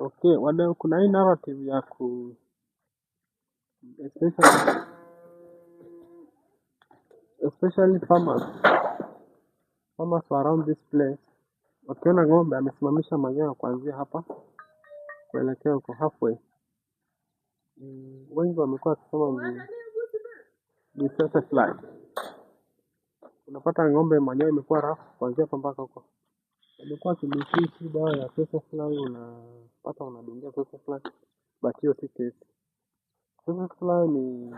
Okay, wadau, kuna hii narrative ya ku especially farmers around this place wakiona ng'ombe amesimamisha manyoya kuanzia hapa kuelekea huko halfway, wengi wamekuwa wakisema ni tsetse fly. Unapata ng'ombe manyoya imekuwa rough kuanzia hapa mpaka huko. Wamekuwa wakimisuse dawa ya tsetse fly, unapata unadungia tsetse fly, but hiyo si kesi. Tsetse fly ni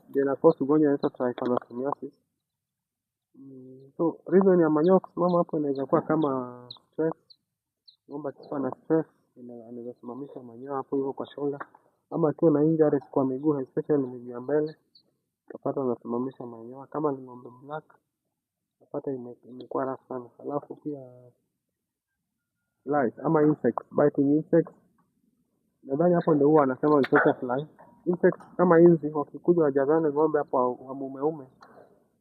ndio ina cause ugonjwa unaitwa trypanosomiasis. So reason ya manyoya kusimama hapo inaweza kuwa kama stress. Ng'ombe akikuwa na stress anaweza simamisha manyoya hapo hivyo kwa shoulder, ama akiwa na injuries kwa miguu, especially miguu ya mbele, utapata anasimamisha manyoya. Kama ni ng'ombe black, utapata imekuwa rough sana. Alafu pia lice ama insects, biting insects. Nadhani hapo ndio huwa anasema ni tsetse fly. Insects kama inzi wakikuja wajazane ng'ombe hapo wamuumeume,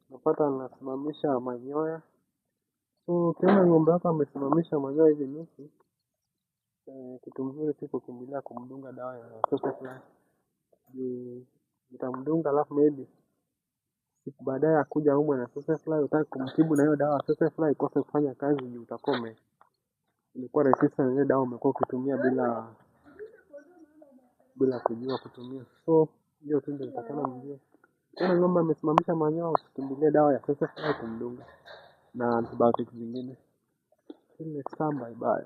unapata anasimamisha manyoya. So ukiona ng'ombe wako amesimamisha manyoya hivi nusu, kitu mzuri si kukimbilia kumdunga dawa ya tsetse fly. Juu utamdunga alafu maybe siku baadaye akuja aumwe na tsetse fly, utake kumtibu na hiyo dawa ya tsetse fly ikose kufanya kazi juu utakuwa imekuwa resistant ile dawa umekuwa ukitumia bila kujua kutumia. So hiyo tu ndio nitakana mjue. Ukiona ng'ombe amesimamisha manyoya, usikimbilie dawa ya tsetse fly kumdunga na antibiotics zingine. Till next time, bye bye.